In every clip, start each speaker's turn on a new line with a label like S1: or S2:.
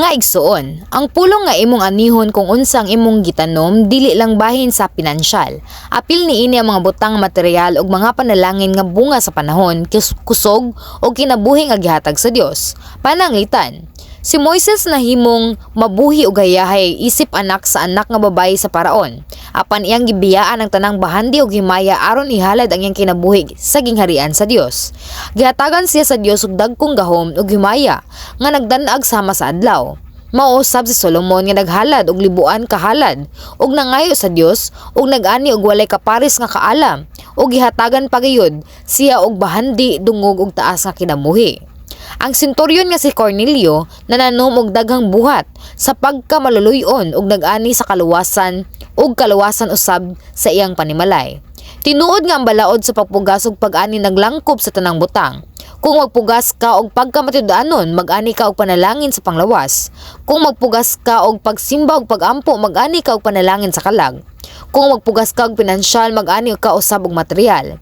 S1: Mga igsuon, ang pulong nga imong anihon kung unsang imong gitanom dili lang bahin sa pinansyal. Apil niini ang mga butang material ug mga panalangin nga bunga sa panahon, kusog ug kinabuhi nga gihatag sa Dios. Pananglitan, si Moises nahimong mabuhi ug hayahay isip anak sa anak nga babayi sa Paraon. Apan iyang gibiyaan ang tanang bahandi ug himaya aron ihalad ang iyang kinabuhi sa gingharian sa Dios. Gihatagan siya sa Dios og dagkong gahom ug himaya nga nagdan-ag sama sa adlaw. Mao usab si Solomon nga naghalad og libuan ka halad ug nangayo sa Dios ug nag-ani og walay kapares nga kaalam ug gihatagan pa gayud siya og bahandi, dungog ug taas nga kinabuhi. Ang senturyon nga si Cornelio nananom og daghang buhat sa pagkamaluluy-on ug nag-ani sa kaluwasan ug kaluwasan usab sa iyang panimalay. Tinuod nga ang balaod sa pagpugas ug pag-ani naglangkob sa tanang butang. Kung magpugas ka og pagkamatuod-anon, mag-ani ka og panalangin sa panglawas. Kung magpugas ka og pagsimba ug pagampo, mag-ani ka og panalangin sa kalag. Kung magpugas ka og pinansyal, mag-ani ka usab og material.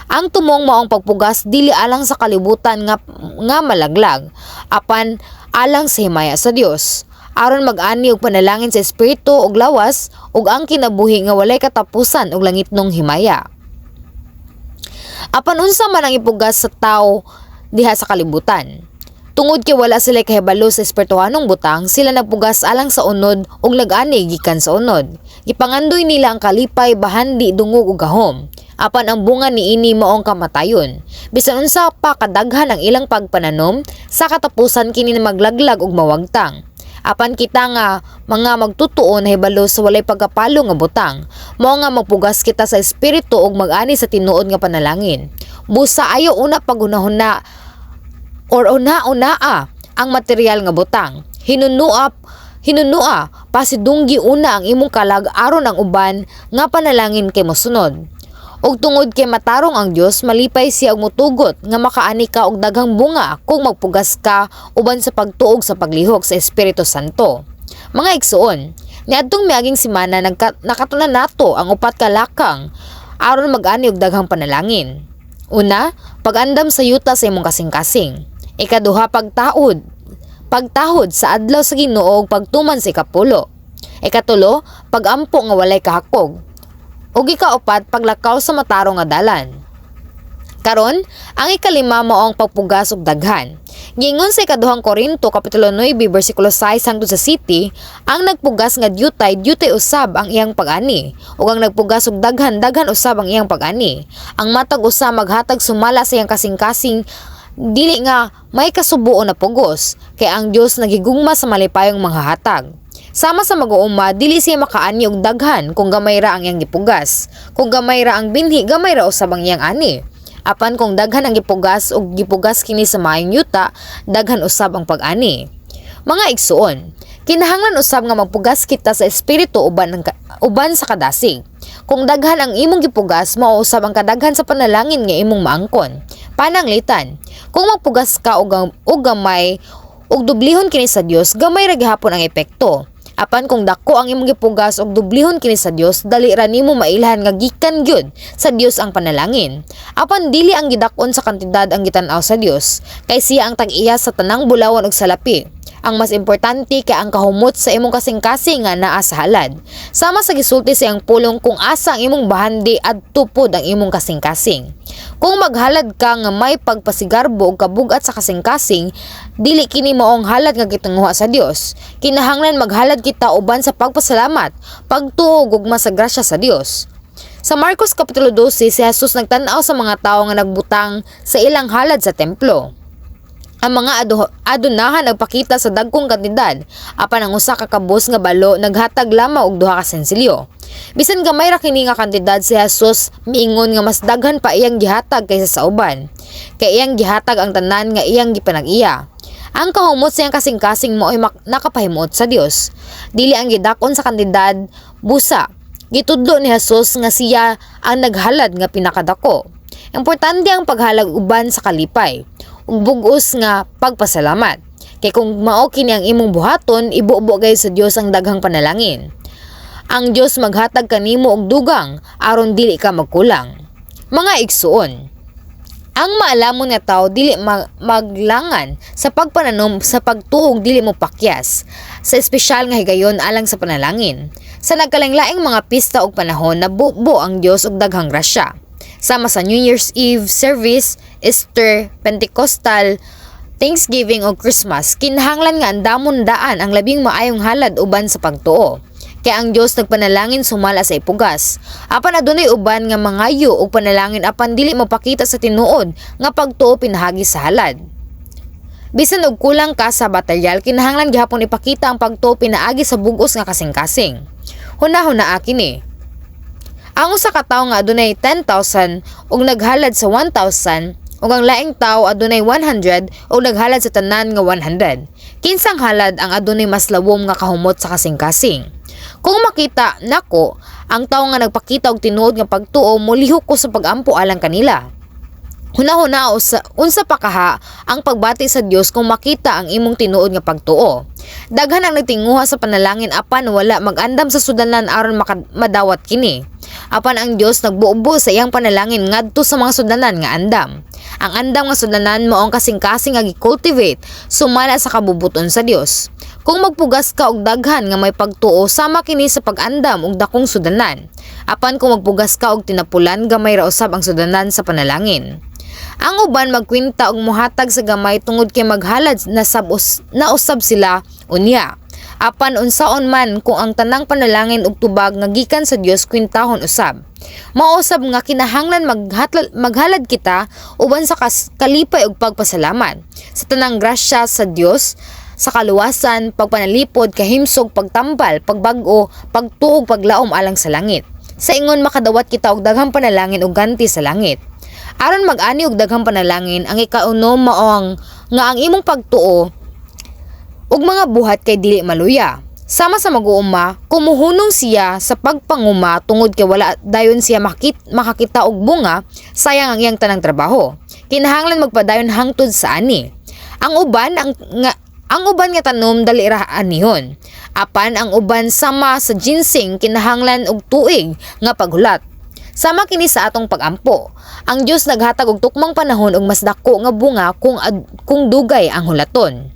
S1: Ang tumong maong pagpugas dili alang sa kalibutan nga malaglag, apan alang sa himaya sa Dios. Aron mag-ani og panalangin sa espiritu ug lawas ug ang kinabuhi nga walay katapusan ug langitnong himaya. Apan unsa man ang ipugas sa tawo diha sa kalibutan? Tungod kay wala sila kahibalo sa espirituhanong butang, sila nagpugas alang sa unod ug nag-ani gikan sa unod. Gipangandoy nila ang kalipay, bahandi, dungog ug gahom. Apan ang bunga niini maong kamatayon. Bisan unsa pa kadaghan ang ilang pagpananom, sa katapusan kini na maglaglag ug mawagtang. Apan kita nga mga magtutuo nahibalo sa walay pagkapalo nga butang. Mao nga magpugas kita sa espiritu ug mag-ani sa tinuod nga panalangin. Busa ayo una paghunahuna or una-unaa ang material nga butang. Hinunua pasidunggi una ang imong kalag aron ang uban nga panalangin kay mosunod. Ug tungod kay matarong ang Dios, malipay siya og motugot nga makaani ka og daghang bunga kung magpugas ka uban sa pagtuo ug sa paglihok sa Espiritu Santo. Mga igsuon, niadtong miaging semana nakatunan nato ang upat ka lakang aron mag-ani og daghang panalangin. Una, pag-andam sa yuta sa imong kasing-kasing. Ikaduha, pagtaod. Pagtahod sa adlaw sa Ginoo ug pagtuman sa ikapulo. Ikatulo, pagampo nga walay kahakog. Ug ikaupat, paglakaw sa matarong nga dalan. Karon, ang ikalima mao ang pagpugas og daghan. Giingon sa Ikaduhang Korinto kapitulo 9 bersikulo 6 hangtod sa 7, ang nagpugas nga dyutay, dyutay usab ang iyang pag-ani, ug ang nagpugas og daghan, daghan usab ang iyang pag-ani. Ang matag usa maghatag sumala sa iyang kasing-kasing, dili nga may kasubuon na pugos, kay ang Dios nagigugma sa malipayong manghahatag. Sama sa mag-uuma, dili siya makaani og daghan kung gamay ra ang iyang gipugas. Kung gamay ra ang binhi, gamay ra usab ang iyang ani. Apan kung daghan ang gipugas ug gipugas kini sa maayong yuta, daghan usab ang pag-ani. Mga igsuon, kinahanglan usab nga magpugas kita sa espiritu uban sa kadasig. Kung daghan ang imong gipugas, mao usab ang kadaghan sa panalangin nga imong maangkon. Pananglitan, kung magpugas ka og gamay ug dublihon kini sa Dios, gamay ra gihapon ang epekto. Apan kung dako ang imong gipugas ug dublihon kini sa Dios, dali ra nimo mailhan nga gikan gyud sa Dios ang panalangin. Apan dili ang gidak-on sa kantidad ang gitan-aw sa Dios, kay siya ang tag-iya sa tanang bulawan ug salapi. Ang mas importante kay ang kahumot sa imong kasing-kasing nga naa sa halad. Sama sa gisulti sa iyang pulong, kung asa ang imong bahandi, adto pod ang imong kasing-kasing. Kung maghalad ka nga may pagpasigarbo ug kabugat sa kasing-kasing, dili kini maong halad nga gitinguha sa Dios. Kinahanglan maghalad kita uban sa pagpasalamat, pagtuo ug gugma sa grasya sa Dios. Sa Marcos Kapitulo 12, si Jesus nagtan-aw sa mga tawo nga nagbutang sa ilang halad sa templo. Ang mga adunahan nagpakita sa dagkong kantidad, apan ang usa ka kabus nga balo naghatag lamang og duha ka sensilyo. Bisan gamay ra kini nga kantidad, si Jesus miingon nga mas daghan pa iyang gihatag kaysa sa uban. Kay iyang gihatag ang tanan nga iyang gipanag-iya. Ang kahumot sa iyang kasing-kasing mao'y nakapahimuot sa Dios. Dili ang gidak-on sa kantidad, busa gitudlo ni Jesus nga siya ang naghalad nga pinakadako. Importante ang paghalag uban sa kalipay ug bug-os nga pagpasalamat. Kay kung mao kini ang imong buhaton, ibubo gayud sa Dios ang daghang panalangin. Ang Dios maghatag kanimo og dugang aron dili ka magkulang. Mga igsuon, Ang maalamon nga tawo dili maglangan sa pagpananom sa pagtuo ug dili mopakyas sa espesyal nga higayon alang sa panalangin. Sa nagkalainlaing mga pista ug panahon, nabubo ang Dios og daghang grasya. Sama sa New Year's Eve service, Easter, Pentecostal, Thanksgiving o Christmas, kinahanglan nga andamon daan ang labing maayong halad uban sa pagtuo. Kay ang Dios nagpanalangin sumala sa ipugas. Apan adunay uban nga mangayo og panalangin apan dili mopakita sa tinuod nga pagtuo pinaagi sa halad. Bisan og kulang ka sa material, kinahanglan gihapon ipakita ang pagtuo pinaagi sa bug-os nga kasing-kasing. Huna-hunaa kini. Ang usa ka tawo nga adunay 10,000 ug naghalad sa 1,000 ug ang laing tawo adunay 100 ug naghalad sa tanan nga 100. Kinsang halad ang adunay mas lawom nga kahumot sa kasing-kasing? Kung makita nako ang tawo nga nagpakita og tinuod nga pagtuo, molihok ko sa pagampo alang kanila. Huna-huna unsa pa kaha ang pagbati sa Dios kung makita ang imong tinuod nga pagtuo. Daghan ang nagtinguha sa panalangin apan wala mag-andam sa sudlanan aron madawat kini. Apan ang Dios nagbuobo sa iyang panalangin ngadto sa mga sudlanan nga andam. Ang andam nga sudlanan mao ang kasing-kasing nga gi-cultivate sumala sa kabubut-on sa Dios. Kung magpugas ka og daghan nga may pagtuo, sama kini sa pag-andam og dakong sudlanan. Apan kung magpugas ka og tinapulan, gamay ra usab ang sudlanan sa panalangin. Ang uban magkwenta og mohatag sa gamay tungod kay maghalad na sab na usab sila unya. Apan unsaon man kung ang tanang panalangin ug tubag nga gikan sa Dios, kwentahon usab. Mao usab nga kinahanglan maghalad kita uban sa kalipay ug pagpasalamat sa tanang grasya sa Dios sa kaluwasan, pagpanalipod, kahimsog, pagtambal, pagbag-o, pagtuo, paglaom alang sa langit. Sa ingon makadawat kita og daghang panalangin ug ganti sa langit. Aron mag-ani og daghang panalangin, ang ikaunom mao ang nga ang imong pagtuo ug mga buhat kay dili maluya. Sama sa mag-uuma, kumuhunong siya sa pagpanguma tungod kay wala dayon siya makakita og bunga, sayang ang iyang tanang trabaho. Kinahanglan magpadayon hangtod sa ani. Ang uban nga tanom dali ra anihon. Apan ang uban sama sa ginseng, kinahanglan og tuig nga paghulat. Sama kini sa atong pagampo. Ang Dios naghatag og tukmang panahon ug mas dako nga bunga kung dugay ang hulaton.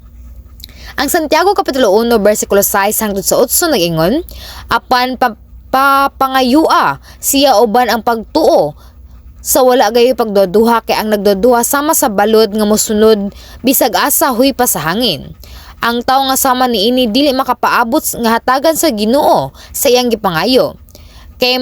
S1: Ang Santiago Kapitulo 1 versikulo 6 hangtod sa 8 nag-ingon, "Apan papangayua siya uban ang pagtuo sa wala gayoy pagduduha, kay ang nagduduha sama sa balod nga mosunod bisag asa huy pa sa hangin. Ang tawo nga sama niini dili makapaabot nga hatagan sa Ginoo sa iyang gipangayo. Kay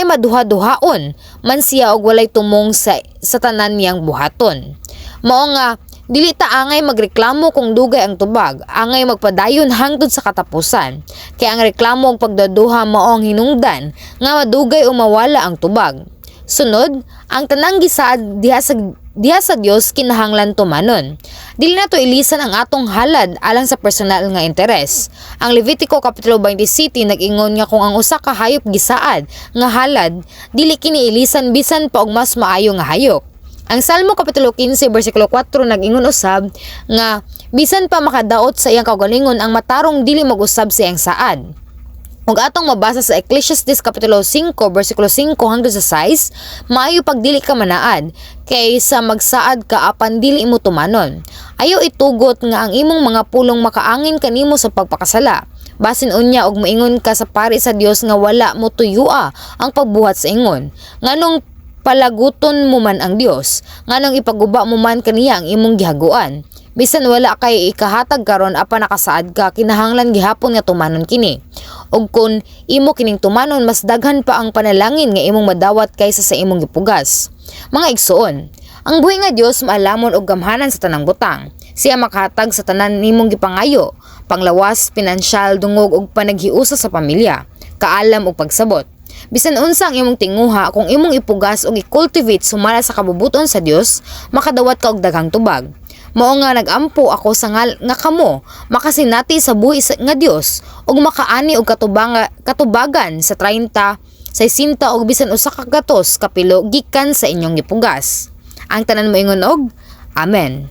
S1: maduha-duhaon man siya og walay tumong sa tanan niyang buhaton." Mao nga dili ta angay magreklamo kung dugay ang tubag, angay magpadayon hangtod sa katapusan. Kay ang reklamo ug pagduduha mao ang hinungdan nga madugay o mawala ang tubag. Sunod, ang tanang gisaad diha sa Dios kinahanglan tumanon. Dili nato ilisan ang atong halad alang sa personal nga interes. Ang Levitico kapitulo 27 nag-ingon nga kung ang usa ka hayop gisaad nga halad, dili kini ilisan bisan pa og mas maayo nga hayop. Ang Salmo kapitulo 15 bersikulo 4 nag-ingon usab nga bisan pa makadaot sa iyang kaugalingon, ang matarong dili mag-usab sa iyang saad. Ug atong mabasa sa Ecclesiastes kapitulo 5 bersikulo 5 hangtod sa 6, maayo pag dili ka manaad kaysa magsaad ka apan dili mo tumanon. Ayaw itugot nga ang imong mga pulong makaangin kanimo sa pagpakasala. Basin unya og moingon ka sa pari sa Dios nga wala mo tuyua ang pagbuhat sa ingon. Nganong palaguton mo man ang Dios? Nganong ipaguba mo man kaniya ang imong gihaguan? Bisan wala kay ikahatag karon apan nakasaad ka, kinahanglan gihapon nga tumanon kini. Ug kun imo kining tumanon, mas daghan pa ang panalangin nga imong madawat kaysa sa imong gipugas. Mga igsuon, ang buhi nga Dios maalamon og gamhanan sa tanang butang. Siya makahatag sa tanan nimong gipangayo, panglawas, pinansyal, dungog ug panaghiusa sa pamilya, kaalam ug pagsabot. Bisan unsa ang imong tinguha, kung imong ipugas ug i-cultivate sumala sa kabubuton sa Dios, makadawat ka og daghang tubag. Mao nga nagampo ako sa nga kamo makasinati sa buhi nga Dios ug makaani og katubagan sa 30, 60 ug bisan 100 kapilo gikan sa inyong gipugas. Ang tanan moingon og Amen.